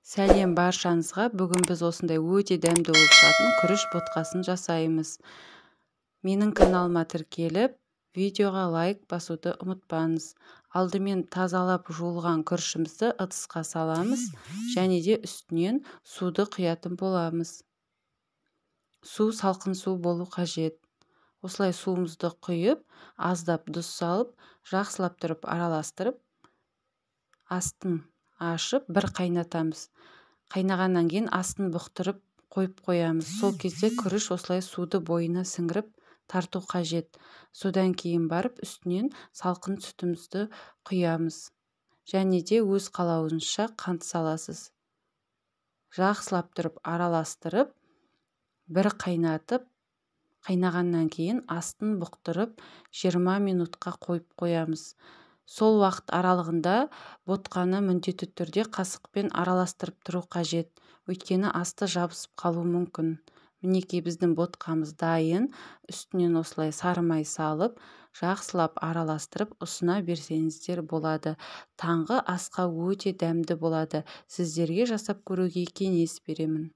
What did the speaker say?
Сәлем баршаңызға. Бүгін біз осындай өте дәмді болып шығатын күріш ботқасын жасаймыз. Менің каналыма тіркеліп, видеоға лайк басуды ұмытпаңыз. Алдымен тазалап жуылған күрішімізді ыдысқа саламыз және де үстінен суды құятын боламыз. Су салқын су болу қажет. Осылай суымызды құйып, аздап тұз салып, жақсылап тұрып араластырып, астын ашып бір қайнатамыз. Қайнағаннан кейін астын бұқтырып қойып қоямыз. Сол кезде күріш осылай суды бойына сіңіріп тарту қажет. Содан кейін барып үстінен салқын сүтімізді құямыз. Және де өз қалауыңызша қант саласыз. Жақсылап тұрып араластырып, бір қайнатып, қайнағаннан кейін астын бұқтырып 20 минутқа қойып қоямыз. Сол уақыт аралығында ботқаны міндетті түрде қасықпен араластырып тұру қажет. Өйткені асты жабысып қалуы мүмкін. Мінекей, біздің ботқамыз дайын. Үстінен осылай сары май салып, жақсылап араластырып ұсына берсеңіздер болады. Таңғы асқа өте дәмді болады. Сіздерге жасап көруге кеңес беремін.